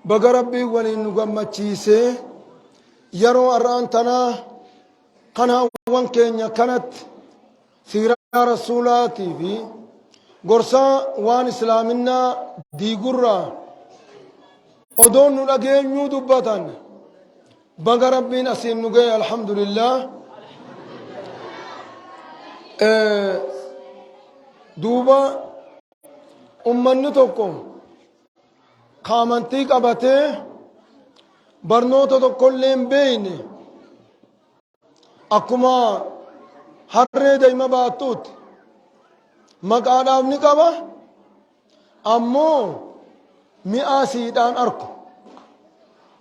Baga Rabbiin waliin nu gammachiisee yeroo har'aan tanaa kan hawwan keenya kanatti siiraa rasuulaatii fi gorsaa waan islaaminaa diigurraa odoon nu dhageenyuu dubbatan baga Rabbiin asiin nu ga'e, alhamdulillah. Duuba ummanni tokko ka amantii qabatee barnoota tokkollee hin beekne akkuma harree daa'ima baattuutti maqaadhaaf ni qaba, ammoo mi'aa siidhaan arku.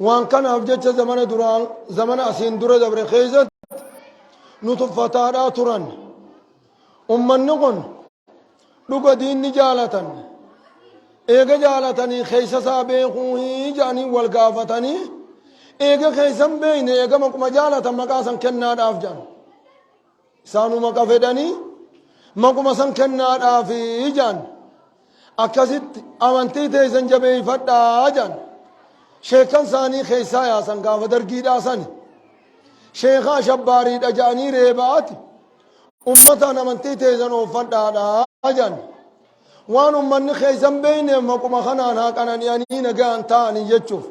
Waan kanaaf jecha zamana duraan, zamana asiin dura dabre keessatti nu tuffataadhaa turan. Ummanni kun dhuga diinni jaalatan, eega jaalatanii keessa isaa beekuu jedhanii wal gaafatanii, eega keessa hin beekne, eega maquma jaalatan maqaa san kennaadhaaf jedhan. Isaanuu maqa fedhanii maquma san kennaadhaaf jedhan. Akkasitti amantii teessan jabeeffadhaa jedhan. Sheekan isaanii keessaa yaasan gaafa dargiidhaa sani. Sheeka ashabbaariidha jedhanii reeba'ati. Ummataan amantii teessan ooffadhaadha jedhan. Waan ummanni keessan beekneef maquma kanaan haa qanani'anii nagaan ta'anii jechuuf.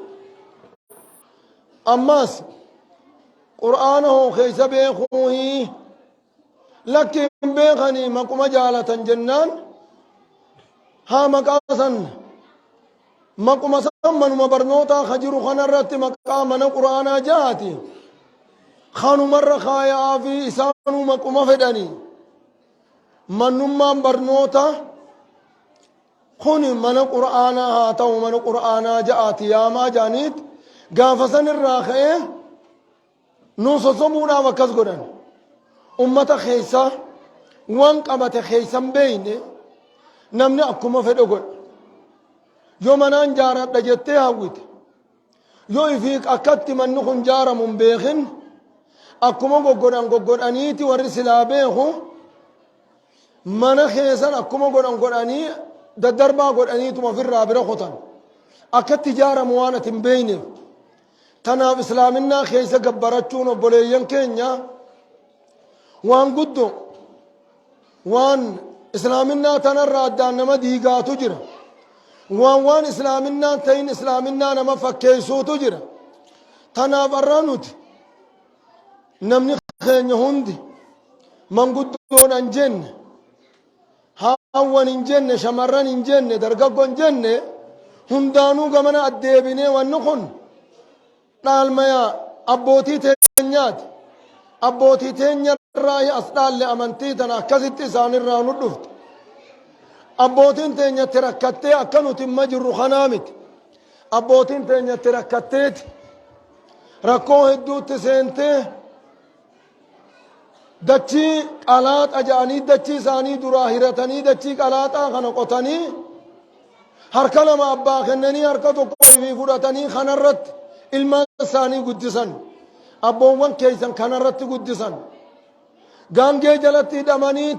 Ammas qur'aana hoo keessa beekuuhi lakki hin beekanii maquma jaalatan jennaan, haa maqaa san maquma san manuma barnootaa ka jiru kanarratti maqaa mana qur'aanaa jahaati kanumarra kaayaa fi isaanuu maquma fedhanii mannummaan barnoota kun mana qur'aanaa haa ta'u, mana qur'aanaa ja'aati yaamaa ja'aniit gaafa san irraa ka'ee nu sosobuudhaaf akkas godhan. Ummata keessa waan qabate keessa hin beekne namni akkuma fedhe godha. Yoo manaan jaaradha jettee hawwite, yoo ifii akkatti manni kun jaaramu hin beekin, akkuma goggodhan goggodhaniiti warri silaa beeku mana keessan akkuma godhan godhanii daddarbaa godhaniituma ofirraa bira kutan, akkatti ijaaramu waan ati hin beekneef. Tanaaf islaaminaa keessa gabbarachuun, obboleeyyan keenya, waan guddoo. Waan islaaminaa tanarraa addaan nama diigaatu jira, waan islaaminaa ta'in islaaminaa nama fakkeessuutu jira. Tanaaf har'a nuti namni keenya hundi, manguddoon an jenne, haawwan hin jenne, shamarran hin jenne, dargaggo hin jenne, hundaanuu gamana addeebinee wanni kun dhaalmaya abbootii teenyaati. Abbootii teenyarraa as dhaalle amantii tana, akkasitti isaanirraa nu dhufte. Abbootiin teenyatti rakkattee akka nuti imma jirru kanaa miti. Abbootiin teenyatti rakkatteeti rakkoo hedduutti seentee dachii qalaaxa jedhanii dachii isaanii duraa hiratanii, dachii qalaaxaa kana qotanii harka lama abbaa kennanii harka tokko ifii fudhatanii kanarratti ilmaan isaanii guddisan. Abboowwan keessan kanarratti guddisan. Gaangee jalatti hidhamanii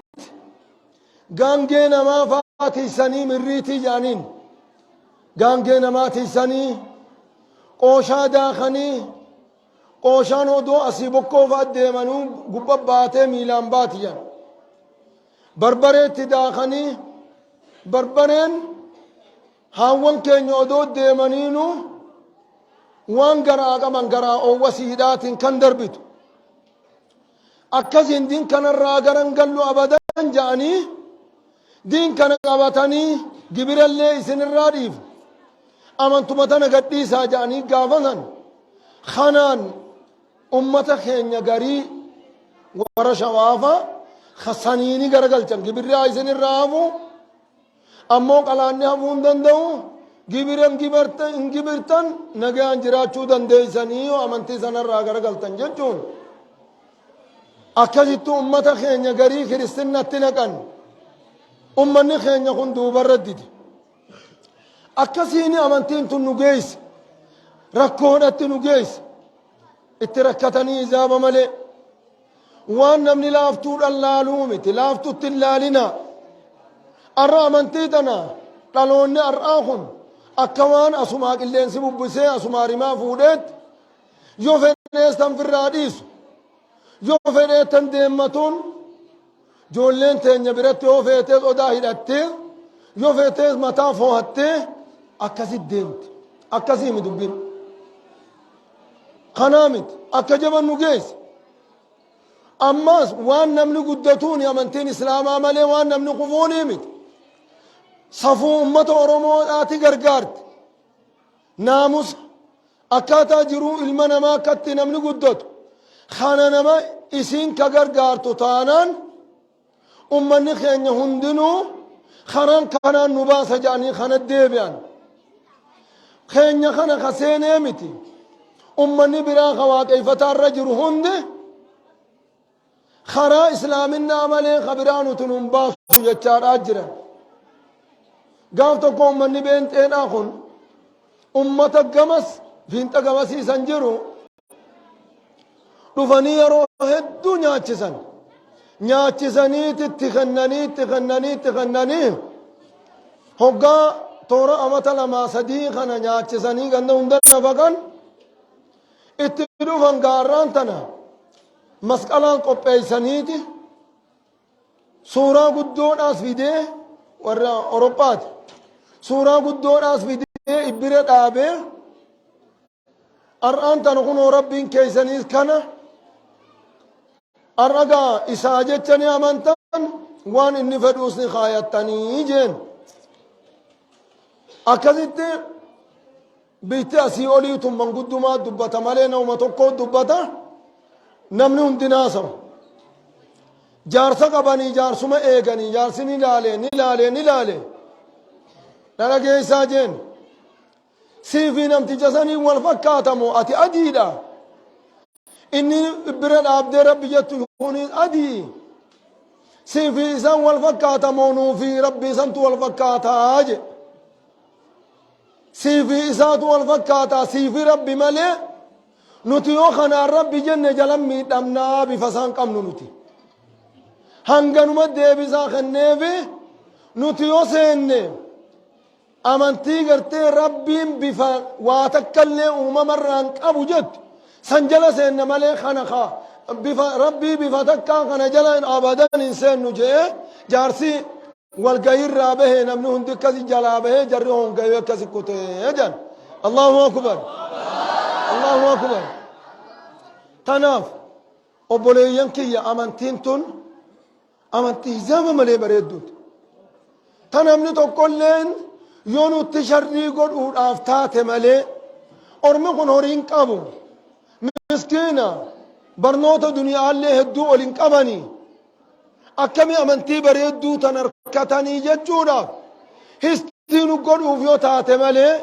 gaangee namaa fa'aa tiisanii, mirriitii jedhaniin, gaangee namaa tiisanii, qooshaa daakanii, qooshaan odoo asii bokkoo fa'a deemanuu gubba baatee miilaan baati jedhan. Barbareetti daakanii, barbareen haawwan keenya odoo deemaniinu waan garaa qaban garaa oowwa siidhaatiin kan darbitu. Akkasiin diin kanarraa garan gallu abadan ja'anii diin kana qabatanii, gibirallee isinirraa dhiifne, amantuma tana gadhiisaa ja'anii gaafa san kanaan ummata keenya garii warra shawaafa saniini garagalchan. Gibirri haa isinirraa hafu, ammoo qalaanni hafuu hin danda'u, gibira hin gibirtan, nagaan jiraachuu dandeessanii yoo amantii sanarraa garagaltan jechuun akkasitti ummata keenya garii kiristinnatti naqan. Ummanni keenya kun duubarra dide. Akkasiin amantiin tun nu geesse, rakkoodhatti nu geesse. Itti rakkatanii izaaba malee waan namni laaftuudhaan laaluu miti. Laaftutti hin laalina. Arra amantii tana dhaloonni har'aa kun Akka waan asumaa qilleensi bubbisee asumaa rimaa fuudheetti yoo fedhees tan firraa dhiisu yoo fedhee tan deemmatuun joolleen teenya biratti yoo feetees odaa hidhattee yoo feetees mataa foohattee akkasitti deemti. Akkasii mi dubbiin. Kanaa miti akka jaban nu geesse. Ammaas waan namni guddatuuni amantiin Islaamaa malee waan namni kufuunii miti. Safuu ummata Oromoodhaati gargaarti. Naamusa akkaataa jiruu ilma namaa akkatti namni guddatu kana nama isiin ka gargaartu taanaan ummanni keenya hundinuu karaan kanaan nu baasa jedhanii kana deebi'an. Keenya kana ka seenee miti. Ummanni biraa ka waaqeeffataa irra jiru hundi karaa islaaminaa malee ka biraa nuti nun baasu jechaadhaa jiran. Gaaf tokko ummanni beenxeedhaa kun ummata gamas fiinxa gamasiisan jiru dhufanii yeroo hedduu nyaachisan. Nyaachisaniiti itti kennanii itti kennanii itti kennanii hoggaa toora amata lamaa sadii kana nyaachisanii ganda hunda nafaqan itti dhufan gaarraan tana masqalaan qopheessaniiti suuraa guddoodhaas fidee warra Awurooppaati suuraa guddoodhaas fidee ibbira dhaabee Har'aan tana kunoo Rabbiin keessaniis kana har'a gaa isaa jecha ni amantan waan inni fedhuus ni kaayattanii jeen. Akkasitti biitti asii olii tun manguddumaa dubbata malee nama tokko dubbata namni hundi naasawu. Jaarsa qabanii jaarsuma eeganii jaarsi ni laalee ni laalee ni laalee. Na dhageessaa jeen. Sii fi namticha saniin wal fakkaata moo ati adiidha? Inni bira dhaabdee rabbi jettu kunis adii. Sii fi isaan wal fakkaata moo nuu fi rabbi isantu wal fakkaataa jedhe. Sii fi isaatu wal fakkaataa sii fi rabbi malee nuti yoo kanaan rabbi jenne jalan miidhamnaa bifa isaan qabnu nuti. Hanganuma deebisaa kenneefi nuti yoo seenne Amantii gartee Rabbiin bifa waa takkallee uumamarraa hin qabu jettu san jala seenna malee kana ka bifa Rabbii bifa takkaa kana jala hin abadan hin seennu je'ee jaarsi walgahiirraa bahee namni hundi akkasi jalaa bahee jarri hongayee akkasi kutee jedhan. Allahu akbar. Allahu akbar. Tanaaf obboleeyyan kiyya amantiin tun Amantii hisaaba malee bareedduuti. Ta namni tokkolleen yoo nutti sharrii godhuudhaaf taate malee ormi kun horii hin qabu. Miskiina barnoota duniyaallee hedduu ol hin qabanii. Akkami amantii bareedduu tan harkatanii jechuudhaaf histii nu godhuuf yoo taate malee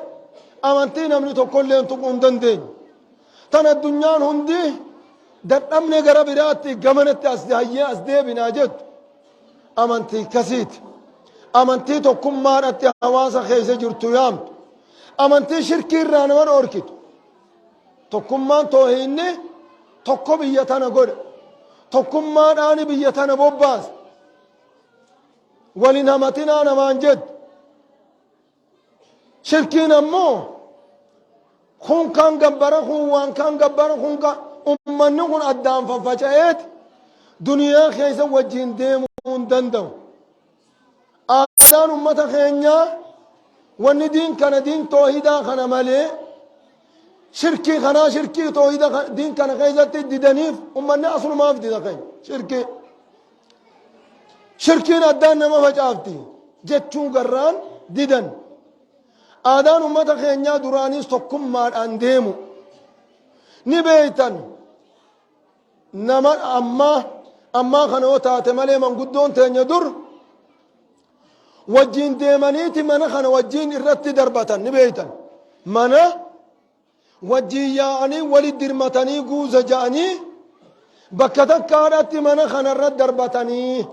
amantii namni tokkolleen tuquu hin dandeenyu. Tan addunyaan hundi dadhabne gara biraatti gamanatti as hayyee as deebinaa jettu amantii kasiiti. Amantii tokkummaadhatti hawaasa keessa jirtu yaamtu. Amantii shirkii irraa nama dhoorkitu. Tokkummaan toohiinni tokko biyya tana godha. Tokkummaadhaani biyya tana bobbaasa. Walin hamatinaa namaan jettu. Shirkiin ammoo kun kan gabbara kun waan kan gabbara kun kan ummanni kun addaan faffaca'eeti duniyaa keessa wajjin deemuu hin danda'u. Aadaan ummata keenyaa wanni diin kana diin toohidaa kana malee shirkii kanaa shirkii toohida diin kana keessatti didaniif ummanni aslumaaf dida keenya shirkii. Shirkiin addaan nama facaafti jechuu garraan didan. Aadaan ummata keenyaa duraaniis tokkummaadhaan deemu. Ni beektan nama ammaa ammaa kana yoo taate malee manguddoon teenya dur wajjin deemaniiti mana kana wajjin irratti darbatan ni beektan. Mana wajjin yaa'anii wali dirmatanii guuza ja'anii bakka takkaadhatti mana kana irra darbatanii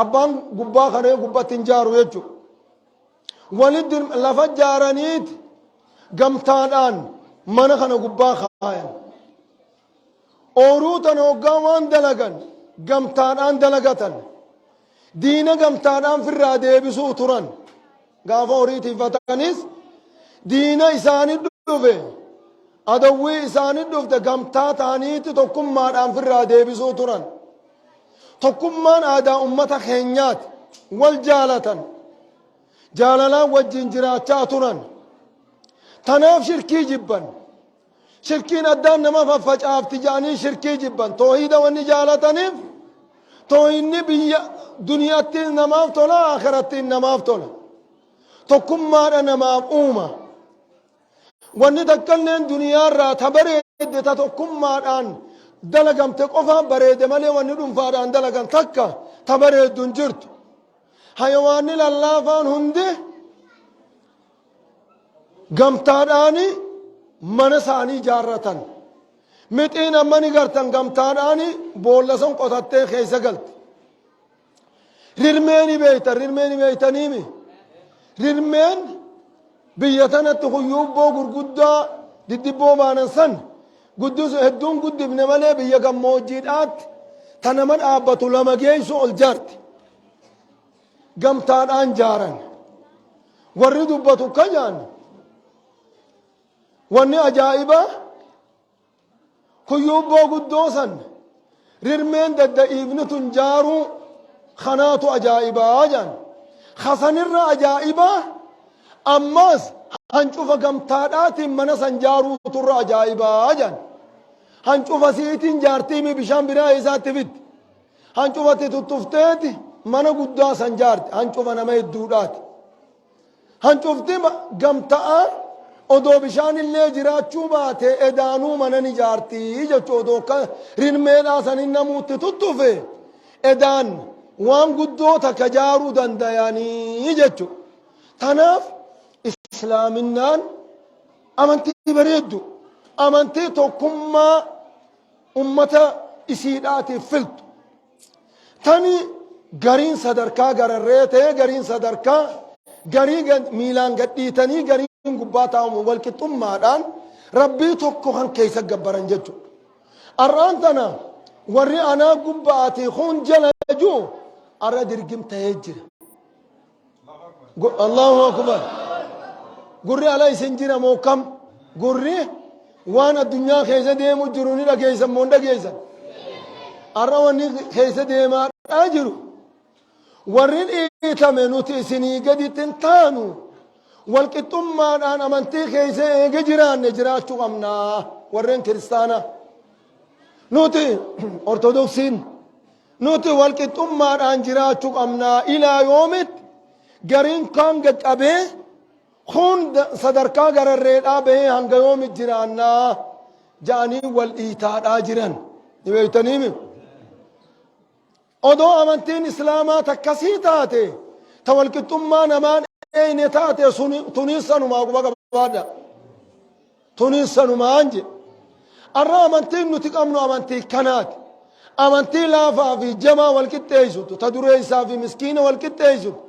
abbaan gubbaa kana gubbatti hin jaaru jechuudha. Wali lafa jaaraniiti gamtaadhaan mana kana gubbaa kaayan. Ooruu tana hoggaa waan dalagan gamtaadhaan dalagatan. Diina gamtaadhaan firraa deebisuu turan. Gaafa horii tiifatanis Diina isaani dhufe, adawwii isaani dhufte gamtaa ta'aniiti tokkummaadhaan firraa deebisuu turan. Tokkummaan aadaa ummata keenyaati. Wal jaalatan. Jaalalaan wajjin jiraachaa turan. Tanaaf shirkii jibban. Shirkiin addaan nama faffacaafti jedhanii shirkii jibban. Toohiida wanni jaalataniif toohinni biyya duniyaattiin namaaf tola, akhirattiin namaaf tola. Tokkummaadha namaaf uuma. Wanni takkalleen duniyaarraa ta bareedde ta tokkummaadhaan dalagamte qofaan bareede malee wanni dhuunfaadhaan dalagan takka ta bareeddu hin jirtu. Hayawaanni lallaafaan hundi gamtaadhaani mana isaanii ijaarratan. Mixiin amma ni gartan gamtaadhaani boolla san qotattee keessa galti. Rirmee ni beektan, rirmee ni beektaniimi. Rirmeen biyya tanatti huyyuubboo gurguddaa diddibboo baanan san guddisu hedduun guddifne malee biyya gammoojjiidhaatti ta nama dhaabbatu lama geessu ol jaarti. Gamtaadhaan jaaran. Warri dubbatu akka jaan wanni ajaa'ibaa Kuyyuubboo guddoo san rirmeen dadda'iifni tun jaaruu kanaatu ajaa'ibaa jedhan. Ka sanirra ajaa'ibaa ammaas hancufa gamtaadhaatiin mana san jaaruuturra ajaa'ibaa jedhan. Hancufa siitiin jaartiimi bishaan biraa eessaatti fiddi. Hancufatti tuttufteeti mana guddaa san jaarti. Hancufa nama hedduudhaati. Hancufti gamta'aa odoo bishaanillee jiraachuu baate edaanuu mana ni jaarti jechuu odoo akka rirmeedhaa sanin namuutti tuttufe edaan waan guddoo takka jaaruu dandayanii jechu. Tanaaf islaaminaan amantii bareeddu amantii tokkummaa ummata isiidhaatiif filtu. Tani gariin sadarkaa gararree ta'ee gariin sadarkaa garii miilaan gadhiitanii gariin gubbaa taa'uun walqixxummaadhaan rabbii tokko kan keessa gabbaran jechuudha. Har'aan tana warri anaa gubbaatii kun jala jiru har'a dirgim ta'ee jira. Allahu akbar. Gurri ala isin jira moo kam? Gurri waan addunyaa keessa deemu jiru ni dhageessan moo hin dhageessan? Har'a wanni keessa deemaadhaa jiru. Warri dhiitame nuti isinii gaditti hin taanu. Walqixxummaadhaan amantii keessa eege jiraanne jiraachuu qabna warreen kiristaanaa. Nuti ortodoksiin Nuti walqixxummaadhaan jiraachuu qabna. Ilaa yoomitti gariin kaan gad-qabee kuun sadarkaa gararreedhaa bahee hanga yoomitti jiraannaa ja'anii wal dhiitaadhaa jiran. Ni beektaniimi? Odoo amantiin Islaamaa takkasii taate ta walqixxummaa namaan eeyne taate tuniis sanumaa quba qabaadha. Tuniis sanumaan jedhe. Arra amantiin nuti qabnu amantii kanaati. Amantii laafaa fi jamaa wal qixxeessitu, ta dureessaa fi miskiina wal qixxeessitu,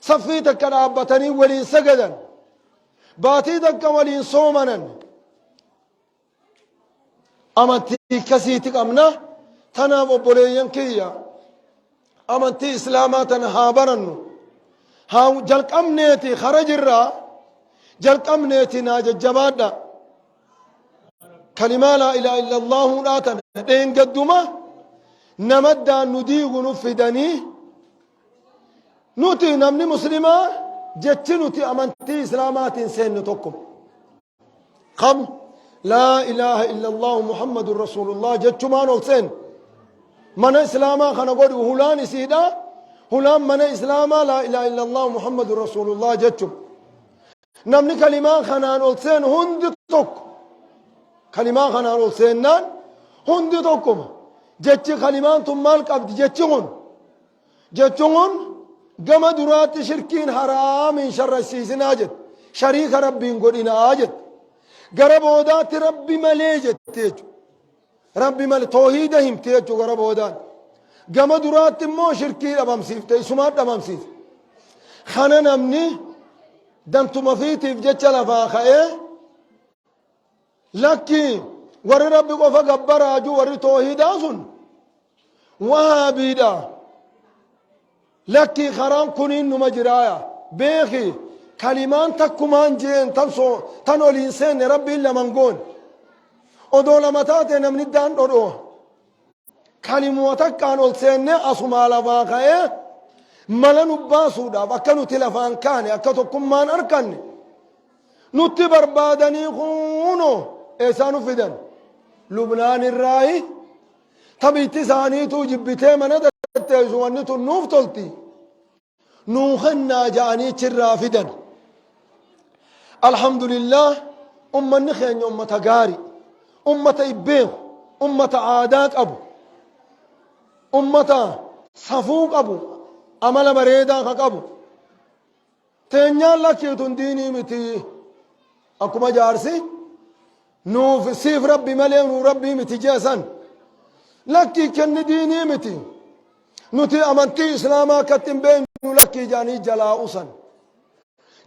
saffii takka dhaabbatanii waliin sagadan, baatii takka waliin soomanan. Amantii kasiiti qabna. Tanaaf obboleeyyan kiyya amantii islaamaa tana haa barannu. Haa jalqabneeti kara jirraa jalqabneeti naa jajjabaadha. Kalimaa laa ilaaha illallaahuudhaa tana dheengadduma namaddaan nu diigu nu fidanii nuti namni muslimaa jechi nuti amantii islaamaatiin seenne tokko. Kam laa ilaaha illallaahu muhammadun rasuulullah jechumaan ol seenne. Mana islaamaa kana godhu hulaan isiidha. Hulaan mana islaamaa laa ilaaha illallaahu muhammadun rasuulullah jechuma. Namni kalimaa kanaan ol seenu hundi tokko. Kalimaa kanaan ol seennaan hundi tokkuma. Jechi kalimaan tun maal qabdi jechi kun? Jechi kun gama duraatti shirkiin haraamiin sharrasiisinaa jette. Shariika rabbiin godhinaa jette. Gara boodaatti rabbi malee jette jechuudha. Rabbi malee toohiida himte jechuudha gara boodaan. Gama duraatti immoo shirkii dhabamsiifte isumaan dhabamsiifte. Kana namni dantuma fiitiif jecha lafaa ka'ee lakki warri rabbi qofa gabbaraa jiru warri toohiidaa sun wahaabiidha. Lakki karaan kuniin numa jiraaya. Beeki Kalimaan takkumaan jeen tan so tan oliin seenne Rabbiin laman goone. Odoo lama taate namni daan dhodhooha. Kalimuma takkaan ol seennee asumaa lafaa ka'ee mala nu baasuudhaaf akka nuti lafaan kaane akka tokkummaan arkanne nutti barbaadanii kunoo eessaa nu fidan? Lubnaan irraayi tabiitti isaaniituu jibbitee mana tatteessu wanni tun nuuf tolti. Nuu kennaa ja'anii achirraa fidan. Alhamdulillah, ummanni keenya ummata gaari, ummata ibbeeku, ummata aadaa qabu, ummata safuu qabu, amala bareedaa ka qabu. Teenyaan lakkii tun diinii miti. Akkuma jaarsi nuuf siif Rabbi malee nuu Rabbii miti jeesan. Lakkii kenni diinii miti. Nuti amantii Islaamaa akkatti hin beeknu lakkii jedhanii jalaa usan.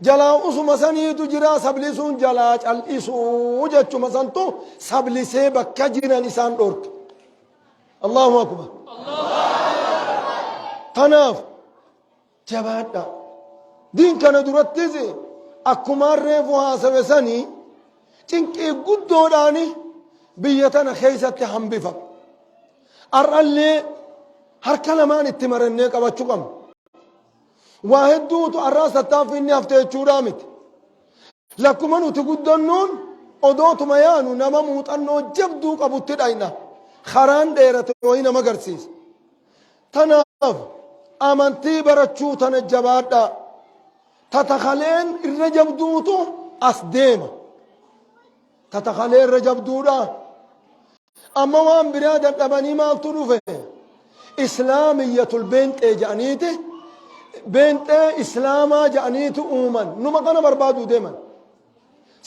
Jalaa usuma saniitu jira, sablisuun jalaa cal'isuu jechuma santu sablisee bakka jiran isaan dhorke. Allahu akbar. Tanaaf jabaadha. Diin kana durattis akkumaan reefu haasawe sanii cinqii guddoodhaani biyya tana keessatti hambifame. Har'allee harka lamaan itti marannee qabachuu qabna. Waa hedduutu har'aas tattaaffii inni hafte jechuudhaa miti. Lakkuma nuti guddannuun odootuma yaanu nama muuxannoo jabduu qabutti dhayna. Karaan dheerate wayii nama garsiisa. Tanaaf amantii barachuu tana jabaadhaa. Tatakaleen irra jabduutu as deema. Tatakalee irra jabduudha. Amma waan biraa dadhabanii maaltu dhufe? Islaamiyyatul beenxee jedhaniiti, beenxee islaamaa jedhaniiti uuman. Numa kana barbaaduu deeman.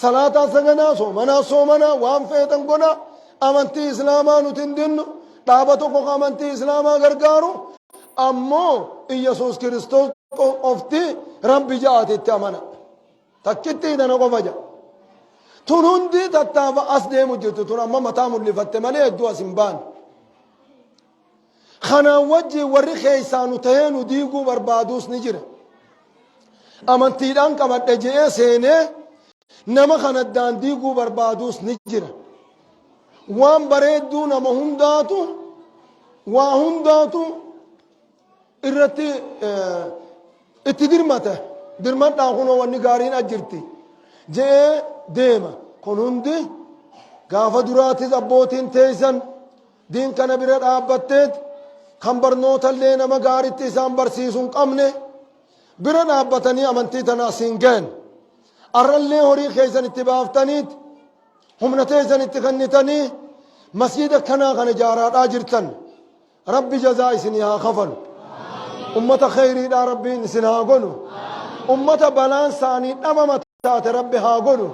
Salaataa saganaa, soomanaa soomanaa, waan feetan godhaa. Amantii islaamaa nuti hin dinnu. Dhaaba tokko ka amantii islaamaa gargaaru. Ammoo Iyyasuus Kiristoos qofti Rabbi ja'aati itti amana. Takkittii tana qofa ja'a. Tun hundi tattaafa as deemu jirtu, tun amma mataa mul'ifatte malee hedduu as hin baane. Kanaan wajjin warri keessaa nu tahee nu diiguu barbaaduus ni jira. Amantiidhaan qabadhe je'ee seenee nama kana addaan diiguu barbaaduus ni jira. Waan bareedduu nama hundaatu waa hundaatu irratti itti dirmata. Dirmadhaa, kunoo wanni gaariin as jirti je'ee deema. Kun hundi gaafa duraatis abbootiin teessan diin kana bira dhaabbatteet kan barnootallee nama gaaritti isaan barsiisu hin qabne bira dhaabbatanii amantii tana asiin gahan. Arrallee horii keessan itti baaftaniit, humna teessan itti kennitanii masjiida kanaa kana ijaaraadhaa jirtan. Rabbi jazaa isinii haa kafalu. Ummata kheyriidhaa Rabbiin isin haa godhu. Ummata balaan isaanii dhabama taate Rabbi haa godhu.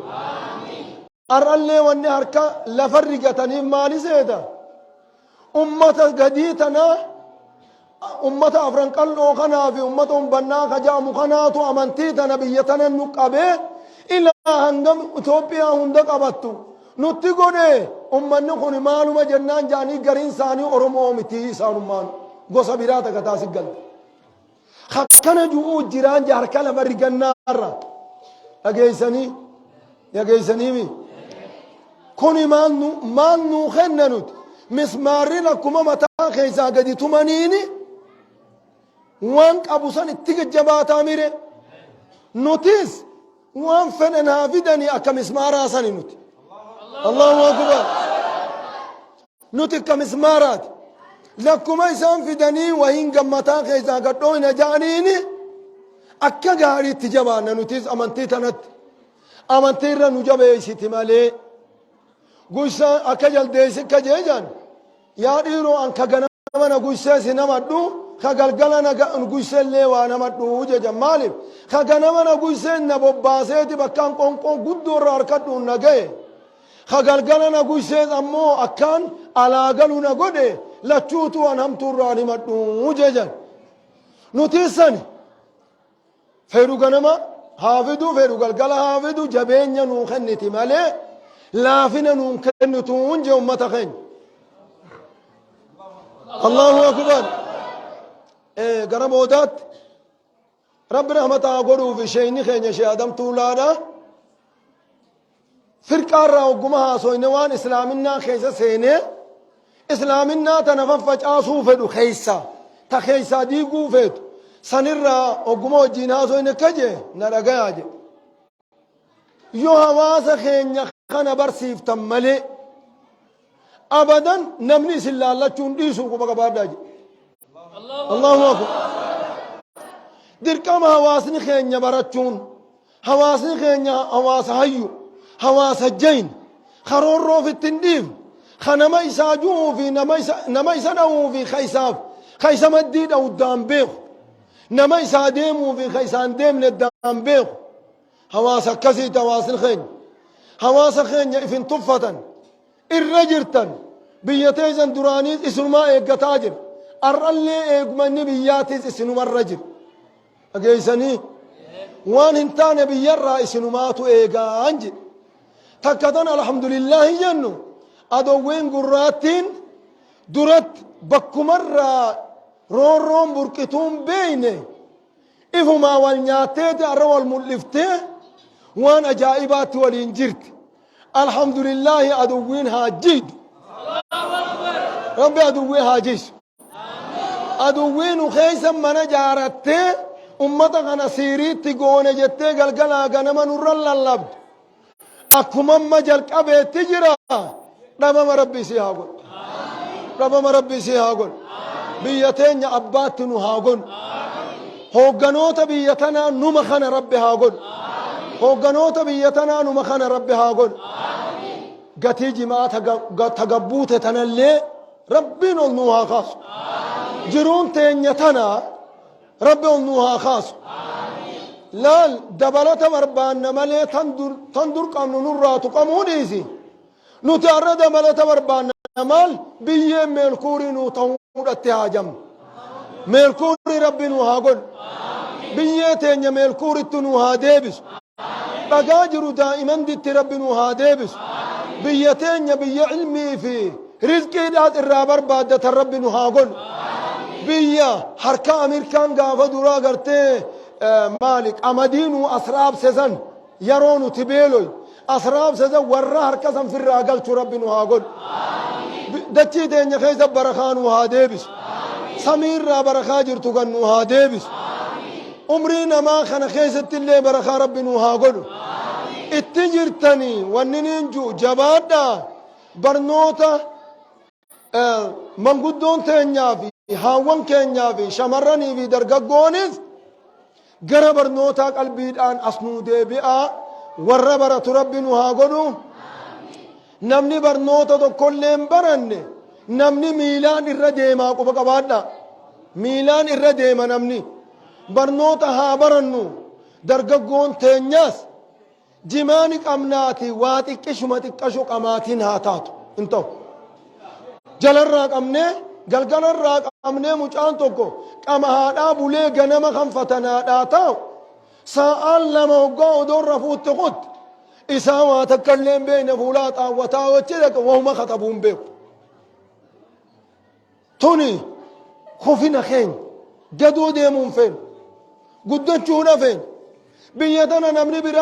Har'allee wanni harka lafa rigataniif maali seeta? Ummata gadii tanaa, ummata afran qal'oo kanaa fi ummata umbannaa ka jedhamu kanaatu amantii tana biyya tana nu qabee ilaa hangam Itoophiyaa hunda qabattu nutti godhe. Ummanni kun maaluma jennaan jedhanii gariin isaanii Oromoo miti, isaanummaan gosa biraa takka taasi galte. Akkana ju'uu jiraan je harka lafa rigannaarra dhageessanii dhageessaniimi. Kuni maal nu maal nuu kenna nuti? Mismaarri akkuma mataa keessaa gadi tumaniini waan qabu san itti jajjabaataa mire. Nutis waan fedhan haa fidanii akka mismaaraa sani nuti. Allahu akbar. Nuti akka mismaaraati. Lakkuma isaan fidanii wahiin gammataa keessaa gadhooyna ja'aniini akka gaariitti jabaanna nutis amantii tanatti. Amantii irra nu jabeessiti malee. Guysaa akka jaldeessi akka jeejaan yaa dhiiroo, an ka ganama na guysee si namadhu, ka galgala na guysee illee waa namadhu jejan. Maaliif? Ka ganama na guysee na bobbaaseeti bakkaan qonqoo guddoo irra harkadhuun na ga'e. Ka galgala na guysees ammoo akkaan alaa galu na godhe, lachuutu an hamtuu irraa himadhu jejan. Nuti sani fedhu ganama haa fidu, fedhu galgala haa fidu, jabeenya nuu kenniti malee laafina nuun kennituun je ummata keenya. Allahu akbar. Gara boodaatti Rabbi rahmata haa godhuufi sheeyni keenya Shee Adam Tuulaadha. Firqaarraa hogguma haasoyne waan islaaminnaa keessa seenee islaaminnaa tana faffacaasuu fedhu keessa ta keessaa diiguu feetu sanirraa hogguma wajjiin haasoyne akka jee na dhagayaa jedhe. Yoo hawaasa keenya kana barsiiftan malee abadan namni isin laallachuun dhiisu quba qabaadhaa jedhe. Allahu akbar. Dirqama hawaasni keenya barachuun hawaasni keenya hawaasa hayyu hawaasa jayn karoorroo ofitti hin dhiifne ka nama isaa ju'uu fi nama isa dha'uu fi ka isaaf ka isa maddii dha'u daan beeku nama isaa deemuu fi ka isaan deemne daan beeku hawaasa akkasiiti hawaasni keenya hawaasa keenya ifin tuffatan irra jirtan biyya teessan duraaniis isinumaa eeggataa jira ar'allee eegmanni biyyaatiis isinumarra jira dhageessanii waan hin taane biyyarraa isinumaatu eegaan jedhe takka tan alhamdulillaahi jennu adowween gurraattiin duratti bakkumarraa roorroon burqituun beeyne ifumaa wal nyaatteeti arra wal mul'iftee waan ajaa'ibaatti waliin jirti. Alhamdulillaahi aduwwiin haa jiidu. Rabbi aduwwii haa jiisu. Aduwwii nu keessa mana jaarattee ummata kana siiriitti goone jettee galgalaa ganama nurra lallabdu. Akkuma amma jalqabeetti jira. Dhabama Rabbi isii haa godhu. Dhabama Rabbi isii haa godhu. Biyya teenya abbaatti nu haa godhu. Hoogganoota biyya tanaa numa kana Rabbi haa godhu. Hoogganoota biyya tanaa numa kana Rabbi haa godhu. Gatii jimaa tagabbuute tanallee Rabbiin ol nuu haa kaasu. Jiruun teenya tanaa Rabbi ol nuu haa kaasu. Laal dabalata barbaanna malee tan dur tan dur qabnu nurraa tuqamuu dhiisi. Nuti har'a dabalata barbaanna maal biyyeen meelkuurii nuu ta'uudhatti haajamna. Meelkuurii Rabbi nuu haa godhu. Biyyee teenya meelkuuritti nuu haa deebisu. Dhagaa jiru daa'imanditti Rabbi nuu haa deebisu. Biyya teenya biyya ilmii fi Rizqiidhaas irraa barbaaddatan Rabbi nu haa godhu. Biyya harka Ameerikaan gaafa duraa gartee maali qamadii nu as raabse san yeroo nuti beeloy as raabse san warra harka san firraa galchu Rabbi nu haa godhu. Dachii teenya keessa barakaa nu haa deebisu. Samiirraa barakaa jirtu kan nu haa deebisu. Umrii namaa kana keessatti illee barakaa Rabbi nu haa godhu. Itti jirtanii wanni niin jiru jabaadhaa. Barnoota manguddoon teenyaa fi haawwan keenyaa fi shamarranii fi dargaggoonis gara barnootaa qalbiidhaan as nuu deebi'aa warra baratu Rabbi nu haa godhu. Namni barnoota tokkollee hin baranne namni miilaan irra deemaa quba qabaadha. Miilaan irra deema namni. Barnoota haa barannu. Dargaggoon teenyaas Jimaa ni qabnaati waa xiqqishuma xiqqasho qamaatiin haa taatu hin ta'u. Jalarraa qabnee galgalarraa qabnee mucaan tokko qama haadhaa bulee ganama kan fatanaadhaa taa'u saa'aan lama hoggaa odoon rafuutti kutti isaa waa takka illee hin beekne fuulaa xaawwataa wachi dhaqa wahuma katabuu hin beeku. Tuni kufina keenya gadoo deemuu hin feenu. Guddachuudha feena. Biyya tana namni biraa.